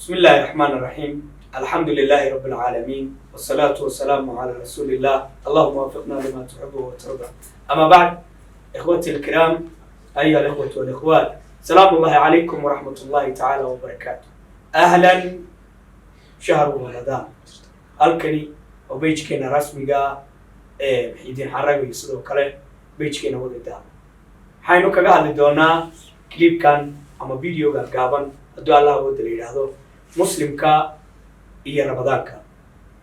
بسم الله الرحمن الرحيم، الحمد لله رب العالمين، والصلاة والسلام على رسول الله. اللهم وفقنا لما تحبه وترضى. أما بعد، إخوتي الكرام، أيها الإخوة والإخوات، سلام الله عليكم ورحمة الله تعالى وبركاته. أهلا شهر رمضان. Halkani oo page-keena rasmiga ee Muxiidiin Xarago iyo sidoo kale page-keena Wadadaa, waxaynu kaga hadli doonaa clipkan ama videoga gaaban, hadduu Allah awooda la yidhaahdo, muslimka iyo Ramadaanka.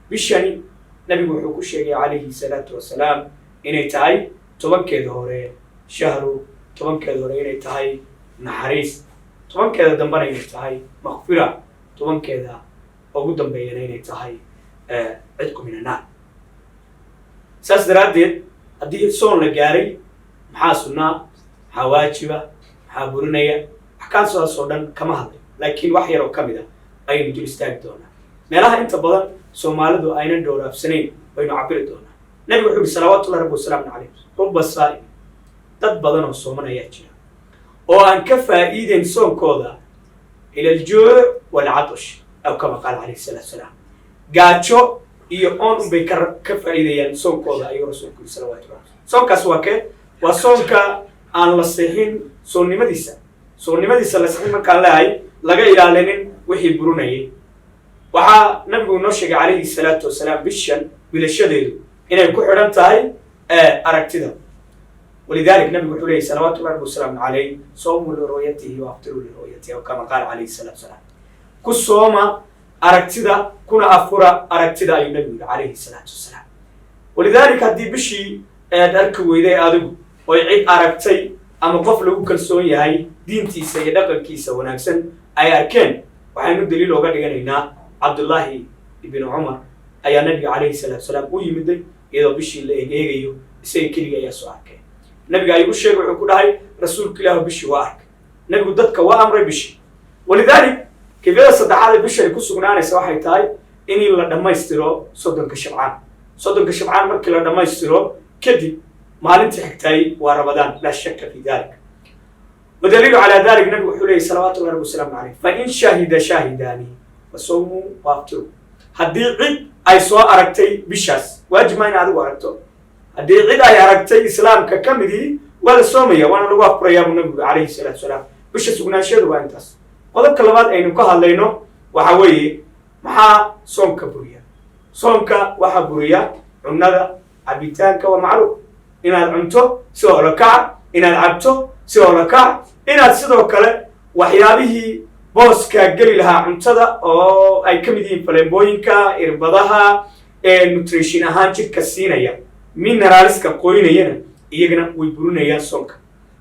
Bishani nabigu wuxuu ku sheegay calayhi salaatu wasalaam inay tahay 10-keeda hore shahru, 10-keeda hore inay tahay naxariis, 10-keeda dambena inay tahay makfira, 10-keeda ugu dambeeyana inay tahay cidqu min annaar. Saas daraaddeed, haddii soon la gaaray, maxaa sunnaa, maxaa waajiba, maxaa burinaya? Axkaamtaas oo dhan kama hadlay, laakiin wax yar oo ka mid ah ayaynu dul istaagi doonaa. Meelaha inta badan Soomaalidu aynan dhowraafsanayn baynu cabiri doonaa. Nabigu wuxuu yihi salawaatullahi rabbi wasalaamu calayh: ruba saa'im, dad badan oo sooman ayaa jira oo aan ka faa'iideyn soonkooda, ila aljuuc waalcatash, aw kama qaala calayhi salaatu salaam. Gaajo iyo oon unbay ka faa'iidayaan soonkooda, ayuu rasuulku yihi salawatullahi. Soonkaas waa kee? Waa soonka aan la sixin soonnimadiisa. Soonnimadiisa la sixin markaan leehay, laga ilaalinin wixii burinayay. Waxaa nabigu inoo sheegay calayhi salaatu wasalaam bishan wiilashadeedu inay ku xidhan tahay aragtida. Walidalik nabigu wuxuu leeyay salawaatullahi rabbi wasalaamu calayh: soomuu liru'yatihi wa aftiruu liru'yatihi, aw kama qaala calayhi salaatu wasalaam. Ku sooma aragtida, kuna afura aragtida, ayuu nabigu yihi calayhi salaatu wasalaam. Walidalik haddii bishii aad arki weyday adigu oy cid aragtay ama qof lagu kalsoon yahay diintiisa iyo dhaqankiisa wanaagsan ay arkeen, waxaynu daliil ooga dhiganaynaa Cabdullaahi ibnu Cumar ayaa nabiga calayhi salaatu salaam u yimiday iyadoo bishii la egeegayo. Isaga keliga ayaa soo arkay. Nabiga ayuu u sheegay, wuxuu ku dhahay: "Rasuulka Ilaahu, bishii waa arkay." Nabigu dadka waa amray bishii. Walidalik kayfiyada saddexaad ee bisha ay ku sugnaanaysa waxay tahay in la dhammaystiro 30-ka Shabcaan. 30-ka Shabcaan markii la dhammaystiro kadib, maalinta xigtay waa Ramadaan, laa shaka fi dalik. Wadaliilu calaa dalik, nabigu wuxuu leeyay salawatullahi rabbi wasalaamu calayh: fain shahida shaahidaani fasawmuu waaftiruu. Haddii cid ay soo aragtay bishaas, waajib maa in adigu aragto. Haddii cid ay aragtay islaamka ka midii, waa la soomaya, waana lagu afurayaa, buu nabigu calayhi salaatu salaam. Bisha sugnaansheedu waa intaas. Qodobka labaad aynu ka hadlayno waxa weeye: maxaa soomka buriya? Soomka waxaa buriya cunnada, cabitaanka. Waa macruuf inaad cunto si olakaca, inaad cabto si olakac, inaad sidoo kale waxyaabihii booskaa geli lahaa cuntada oo ay ka mid yihiin faleembooyinka, irbadaha nutrition ahaan jidhka siinaya, minerals-ka qoynayana, iyagana way burinayaan soonka.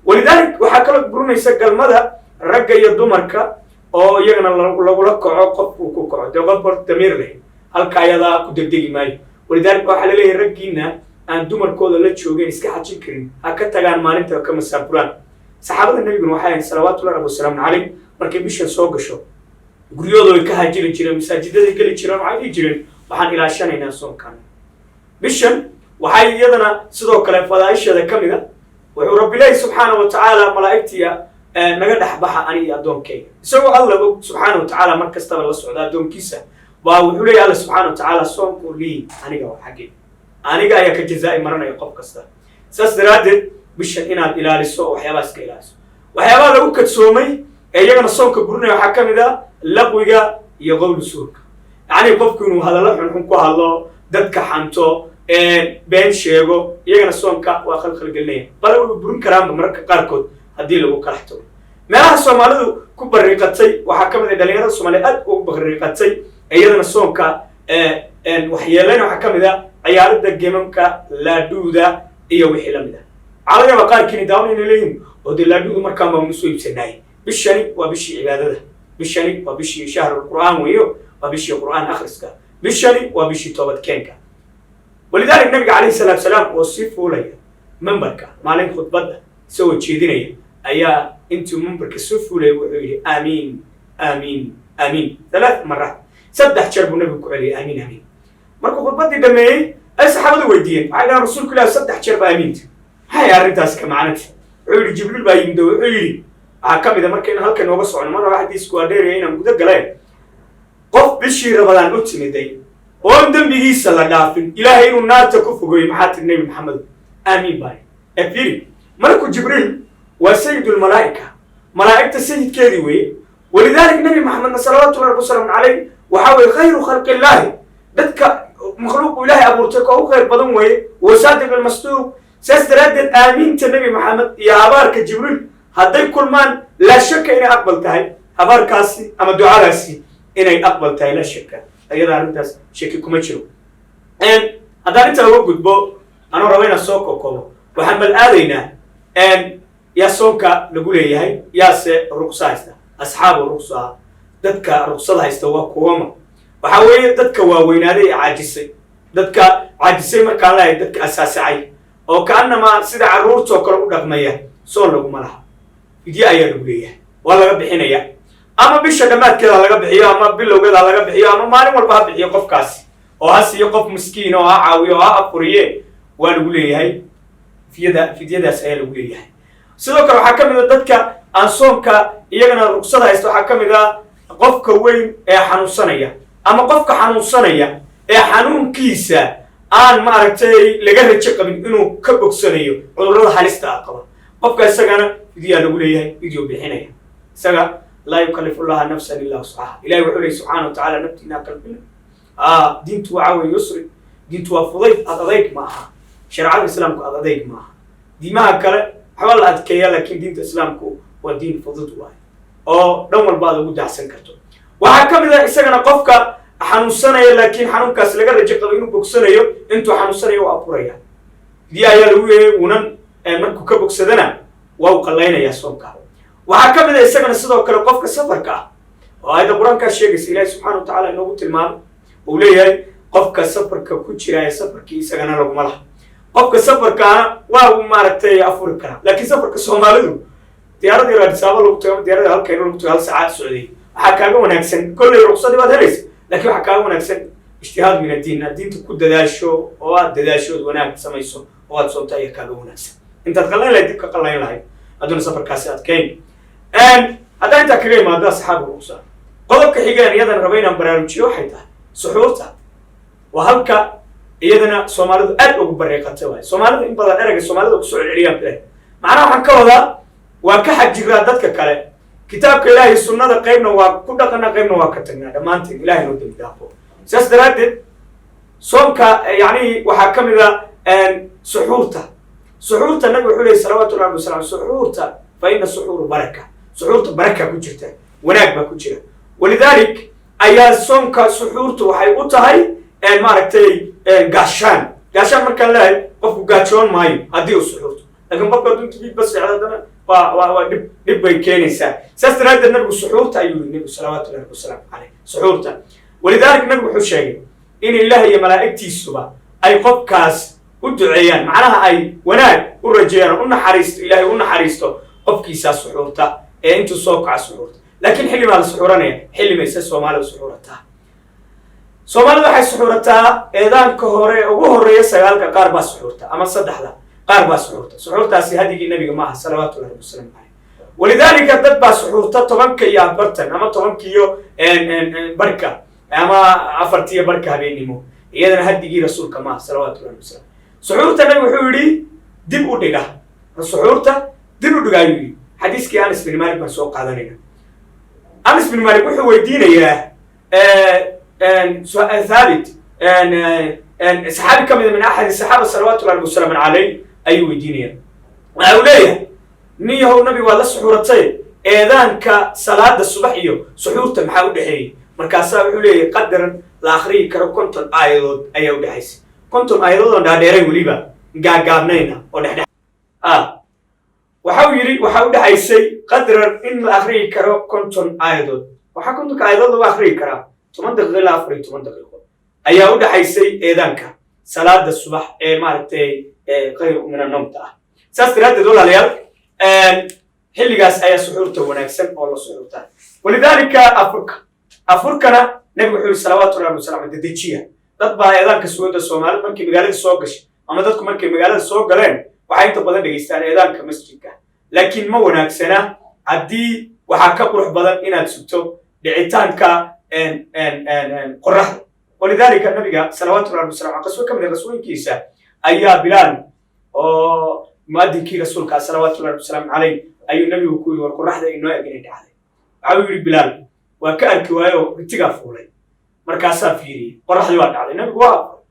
Walidalik waxaa kaloo burinaysa galmada ragga iyo dumarka oo iyagana lagula kaco, qof uu ku kaco. Dee qof hor damiir leh halka ayadaa ku degdegi maayo. Walidalik waxaa laleeyahay raggiina aan dumarkooda la joogeen iska xajin karin ha ka tagaan maalinta, ka masaafuraan. Saxaabada nabiguna waxay ahayd salawaatullahi rabbi wasalaamu calayh, markay bishan soo gasho guryahooda way ka haajiri jireen, masaajidaday geli jireen. Waxay dhihi jireen: "Waxaan ilaashanaynaa soonkan." Bishan waxay iyadana sidoo kale fadaaisheeda ka mid a, wuxuu Rabbi leeyahy subxaana wa tacaala: "Malaa'igtiya, naga dhex baxa ani iyo addoonkayga." Isagoo Alla og subxaana wa tacaala, mar kastaba la socda addoonkiisa, baa wuxuu leeyahy Alla subxaana wa tacaala: "Soonku lii, aniga waa xaggay, aniga ayaa ka jazaa'i maranaya qof kasta." Saas daraaddeed bishan inaad ilaaliso oo waxyaabaha iska ilaaliso. Waxyaabaha lagu kadsoomay ee iyagana soonka burinaya waxaa ka mid ah laqwiga iyo qowlu suurka, yacni qofku inuu hadallo xunxun ku hadlo, dadka xanto, been sheego, iyagana soonka waa khalkhal gelinaya, bale way burin karaanba mararka qaarkood haddii lagu kalax tago. Meelaha Soomaalidu ku bariiqatay waxaa ka mid ah dhalinyarada Soomaaliya aad ugu bariiqatay, iyadana soonka waxyeeleyna, waxaa ka mid ah ciyaarida game-amka, laadhuuda iyo wixii la mid ah. Waxaa laga yaabaa qaarkiina daawan inay leeyihin oo dee laadhuudu markaan baan usoo iibsanaay. Bishani waa bishii cibaadada, bishani waa bishii shahrul Qur'aan weeyo, waa bishii Qur'aan akhriska, bishani waa bishii toobadkeenka. Walidalik nabiga calayhi salaatu salaam oo sii fuulaya membarka maalin khudbadda isagoo jeedinaya ayaa intuu membarka soo fuulaya wuxuu yidhi: "Aamiin, aamiin, aamiin," thalath maraat. 3 jeer buu nabigu ku celiyay "aamiin, aamiin". Markuu khudbaddii dhameeyey ay saxaabadu weydiiyeen, waxay dhahaan: "Rasuulku Ilahi, 3 jeer baa aamiinta, maxay arrintaas ka macnanta?" Wuxuu yidhi: "Jibriil baa yimid oo wuxuu yidhi." Waxaa ka mid a markaynu halkan nooga socono, mar raba xadiisku waa dheeraya inaan guda galeen. Bishii Ramadaan u timiday oon dembigiisa la dhaafin, Ilaahay inuu naarta ku fogeeyo. Maxaa tiri, Nebi Maxamed? Aamiin baa. Fiiri, malaku Jibriil waa sayidulmalaa'ika, malaa'igta sayidkeedii weeye. Walidalik Nabi Maxamedna, salawaatu rabbi wasalaamu calayh, waxaa weye khayru khalqillaahi, dadka makhluuqu Ilaahay abuurtay ka ugu khayr badan weeye, wa saadiq almasduuq. Saas daraaddeed aamiinta Nebi Maxamed iyo habaarka Jibriil hadday kulmaan, laa shaka inay aqbal tahay habaarkaasi ama ducadaasi inay aqbal tahay, laa shaka, iyada arrintaas shaki kuma jiro. Haddaan intaa uga gudbo, anuu raba inaan soo kokobo, waxaan bal aadaynaa yaa soonka lagu leeyahay, yaase ruqsa haysta. Asxaabu ruqsa, dadka ruqsada haysta waa kuwama? Waxaa weeye dadka waaweynaaday ee caajisay. Dadka caajisay markaan leeyahay, dadka asaasacay oo kaanamaa sida carruurtoo kale u dhaqmaya, soon laguma laha, fidye ayaa lagu leeyahay, waa laga bixinaya. Ama bisha dhammaadkeeda laga bixiyo, ama bilowgeeda laga bixiyo, ama maalin walba ha bixiyo qofkaasi oo ha siiyo qof miskiin oo ha caawiyo oo ha afuriye, waa lagu leeyahay fidyada, fidyadaas ayaa lagu leeyahay. Sidoo kale waxaa ka mid a dadka aan soonka iyagana rugsada haysta, waxaa ka mid a qofka weyn ee xanuunsanaya ama qofka xanuunsanaya ee xanuunkiisa aan maaragtay laga rajo qabin inuu ka bogsanayo, cudurrada halista ah qaba. Qofka isagana fidyaa lagu leeyahay, fidyo bixinaya isaga. Laa yukalifu llaha nafsan ilaa wuscaha. Ilahi wuxuu leeyay subxaana wa tacaala, naftiina kalfina. Diintu waxaa weye yusri, diintu waa fudayd, ad adayg ma aha. Shareecada Islaamku ad adayg ma aha. Diimaha kale waxba la adkeeya, laakiin diinta Islaamku waa diin fudud waay oo dhan walba aad ugu daacsan karto. Waxaa ka mid a isagana qofka xanuunsanaya laakiin xanuunkaas laga rajo qabo inuu bogsanayo, intuu xanuunsanayo waa afuraya, fidya ayaa lagu leeyay, wunan markuu ka bogsadana waa uu qallaynayaa soonka. Waxaa ka mid a isagana sidoo kale qofka safarka ah, oo aayadda Qur-aankaa sheegaysa, Ilaahi subxana wa tacala inoogu tilmaamay, uu leeyahay qofka safarka ku jira ee safarkii isagana laguma laha. Qofka safarkaana waa uu maaragtay afuri karaa, laakiin safarka Soomaalidu diyaaradii Addis Ababa lagu tago ama diyaaradii halkayno lagu tago, hal saacad socday, waxaa kaaga wanaagsan, kolley ruqsadii baad helaysa, laakiin waxaa kaaga wanaagsan ijtihaad min addiin, aad diinta ku dadaasho oo aad dadaasho ood wanaag samayso oo aad soonto ayaa kaaga wanaagsan intaad qallayn lahayd, dib ka qallayn lahayd hadduna safarkaasi adkayn. Haddaan intaa kaga imaado asxaabu ruqsa, qodobka xigeen iyadana raba inaan baraarujiyo waxay tahay suxuurta. Waa halka iyadana Soomaalidu aad ugu bariiqatay waay. Soomaalida in badan ereyga Soomaalida kusoo celceliyaan filay, macnaha waxaan ka wadaa waa ka xagjiraa dadka kale. Kitaabka Ilaahay, sunnada qaybna waa ku dhaqana, qaybna waa ka tagnaa dhammaanteen. Ilahay noo dambi dhaafo. Sidaas daraaddeed soomka yacni waxaa ka mid a suxuurta. Suxuurta Nabigu wuxuu leeyay salawatullahi wasalam, suxuurta fa ina suxuuru baraka, suxuurta baraka ku jirta, wanaag baa ku jira. Walidalik ayaa soomka suxuurtu waxay u tahay maaragtay gaashaan. Gaashaan markaan leeyahay, qofku gaajoon maayo haddii uu suxuurto, laakiin qofka hadduu intu ba seexdo haddana waa dhib, dhib bay keenaysaa. Saas daraaddeed Nabigu suxuurta ayuu yihi, Nabigu salawaatullahi wasalaamu caleyh, suxuurta. Walidalik Nabigu wuxuu sheegay in Ilaah iyo malaa'igtiisuba ay qofkaas u duceeyaan, macnaha ay wanaag u rajeeyaan oo u naxariisto, Ilaahay u naxariisto qofkiisaa suxuurta ee intuu soo kaca suxuurta. Laakiin xilli baa la suxuuranaya, xilli mayse Soomaalida suxuurataa? Soomaalida waxay suxuurataa eedaanka hore ugu horreeya, 9-ka qaar baa suxuurta ama 3-da qaar baa suxuurta. Suxuurtaasi hadigii Nabiga ma aha salawaatullahi wasalaamu caleyh. Walidaalika dad baa suxuurta 10:40 ama 10:30 ama 4:30 habeennimo. Iyadana hadigii Rasuulka maaha salawatullahi wasalam. Suxuurta Nabigu wuxuu yidhi dib u dhiga, suxuurta dib u dhiga ayuu yidhi. Xadiiskii Anas bin Malik baan soo qaadanayna. Anas bin Malik wuxuu weydiinayaa Thaabit, saxaabi ka mida min axadi saxaaba salawatullahi wasalaamu caleyh ayuu weydiinaya. Waxa uu leeyahay, nin yahow, Nabigu waad la suxuuratay, eedaanka salaada subax iyo suxuurta maxaa u dhexeeyey? Markaasaa wuxuu leeyahay qadaran la akhriyi karo 50 aayadood ayaa u dhexaysay, 50 aayadood oon dhaadheerayn, weliba gaagaabnayna oo dhexdhex ah. Waxa uu yidhi waxaa u dhexaysay qadran in la akhriyi karo 50 aayadood. Waxaa 50-ka aayadood lagu akhriyi karaa 10 daqiiqo ilaa 14 daqiiqo ayaa u dhexaysay eedaanka salaada subax ee maaragtay khayr min anoomta ah. Saas daraaddeed walaalayaal, xilligaas ayaa suxuurta wanaagsan oo la suxuurtaa. Walidaalika afurka, afurkana Nabigu wuxuu yihi salawaatu rabbi wasalam, dedejiya. Dad baa eedaanka sugada. Soomaalida markay magaalada soo gashay ama dadku markay magaalada soo galeen, waxay inta badan dhegaystaan eedaanka masjidka, laakiin ma wanaagsana. Haddii waxaa ka qurux badan inaad sugto dhicitaanka Qoraxda. Walidaalika nabiga salawaatullahi wasalam qaswo ka mid a qaswooyinkiisa ayaa Bilaal oo muadinkii rasuulka salawaatullahi wasalaamu calayh ayuu nabigu ku yidhi, "War, qoraxda inoo eg inay dhacday." Waxa uu yidhi Bilaal, "Waa ka arki waayo, ritigaa fuulay, markaasaa fiiriyey, qoraxdii waa dhacday." Nabigu waa afuray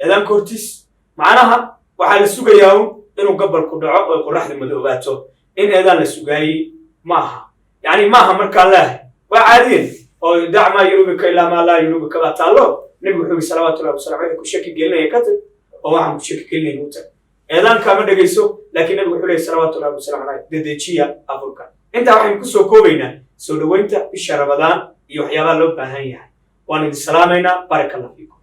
eedaanka hortiis. Macnaha waxaa la sugayaa un inuu gabalku dhaco oy qoraxda madoobaato. In eedaan la sugaayey ma aha, yacni maaha. Markaan leehay waa caadiyan oo dac maa yuriibuka ilaa maa laa yuriibuka baa taallo. Nabigu wuxuu yihi salawaatullahi wasalam, "Wixii ku shaki gelinaya ka tag oo waxaan ku shaki gelinayn u tag." Eedaankaa ma dhegayso, laakiin nabigu wuxuu leeyay salawaatullahi wasalam caleyh, "Dedejiya afurka." Intaa waxaynu kusoo koobaynaa soo dhoweynta bisha Ramadaan iyo waxyaabaha loo baahan yahay. Waanu idin salaamaynaa. Baraka Allah fiikum.